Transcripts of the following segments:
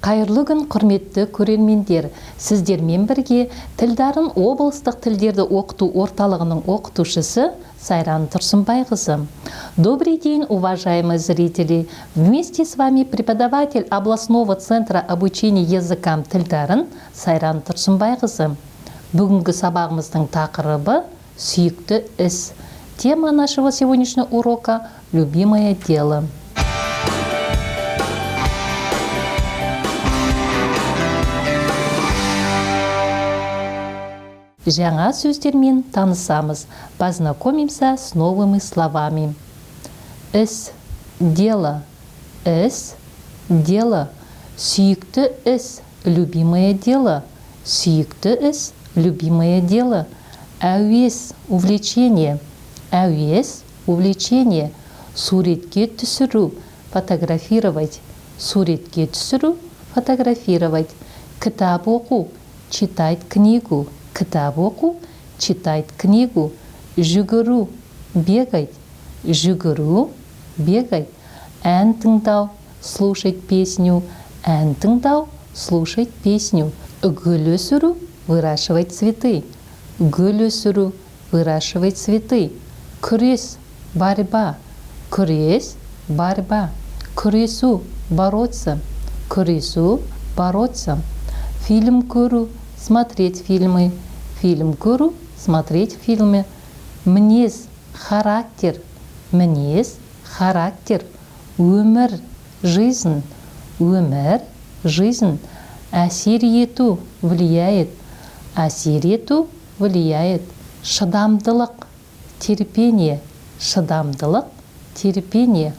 Қайырлы күн, құрметті көрермендер! Сіздермен бірге Тілдарын облыстық тілдерді оқыту орталығының оқытушысы Сайран Тұрсынбайқызы. Добрый день, уважаемые зрители! Вместе с вами преподаватель областного центра обучения языкам Тілдарын Сайран Тұрсынбайқызы. Бүгінгі сабағымыздың тақырыбы – сүйікті іс. Тема нашего сегодняшнего урока – любимое дело. Жаңа сөздермен танысамыз. Познакомимся с новыми словами. Іс – дело, іс – дело, сүйікті іс – любимое дело, сүйікті іс – любимое дело, әуес – увлечение, әуес – увлечение, суретке түсіру – фотографировать, суретке түсіру – фотографировать, кітап оқу – читать книгу, кітап оқу – читать книгу, жүгіру – бегать, жүгіру – бегать, ән тыңдау – слушать песню, ән тыңдау – слушать песню, гүл өсіру – выращивать цветы, гүл өсіру – выращивать цветы, күрес – борьба, күрес – борьба, күресу – бороться, күресу – бороться, фильм көру – смотреть фильмы, фильм көру – смотреть фильмы, мінез – характер, мінез – характер, өмір – жизнь, өмір – жизнь, әсер ету – влияет, әсер ету – влияет, шыдамдылық – терпение, шыдамдылық – терпение,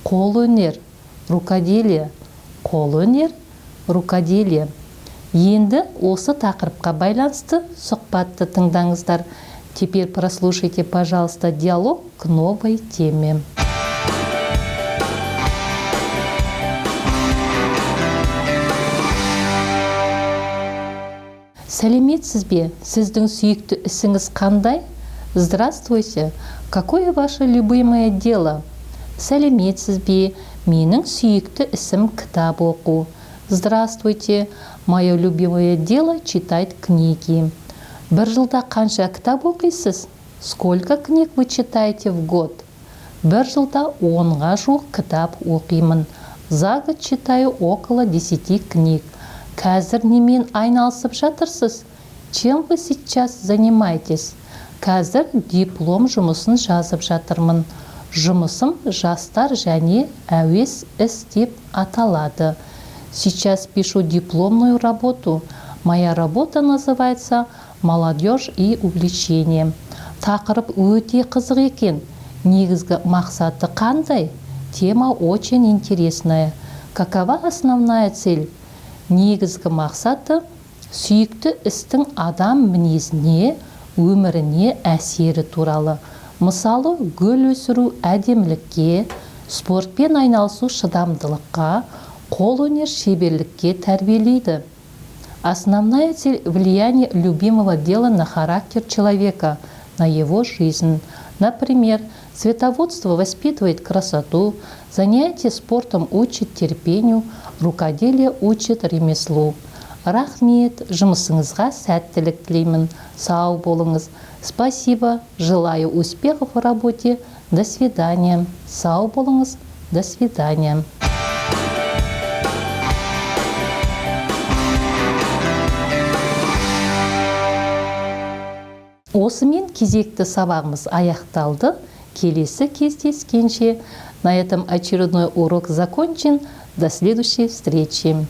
қолөнер – рукоделие, қолөнер – рукоделие. Енді осы тақырыпқа байланысты сұхбатты тыңдаңыздар. Теперь прослушайте, пожалуйста, диалог к новой теме. Сәлеметсіз бе? Сіздің сүйікті ісіңіз қандай? Здравствуйте! Какое ваше любимое дело? Сәлеметсіз бе? Менің сүйікті ісім – кітап оқу. Здравствуйте! Мое любимое дело – читать книги. Бір жылда қанша кітап оқисыз? Сколько книг вы читаете в год? Бір жылда 10-ға жуық кітап оқимын. За год читаю около 10 книг. Қазір немен айналысып жатырсыз? Чем вы сейчас занимаетесь? Қазір диплом жұмысын жазып жатырмын. Жұмысым «Жастар және әуес іс» деп аталады. Сейчас пишу дипломную работу. Моя работа называется «Молодежь и увлечение». Тақырып өте қызық екен. Негізгі мақсаты қандай? Тема очень интересная. Какова основная цель? Негізгі мақсаты – сүйікті істің адам мінезіне, өміріне әсері туралы. Мысалы, гүл өсіру әдемілікке, спортпен айналысу шыдамдылыққа, қолөнер шеберлікке тәрбиелейді. Основная цель – влияние любимого дела на характер человека, на его жизнь. Например, цветоводство воспитывает красоту, занятие спортом учит терпению, рукоделие учит ремеслу. Рахмет, жұмысыңызға сәттілік тілеймін. Сау болыңыз. Спасибо, желаю успехов в работе. До свидания. Сау болыңыз. До свидания. Осымен кезекті сабағымыз аяқталды. Келесі кездескенше. На этом очередной урок закончен. До следующей встречи.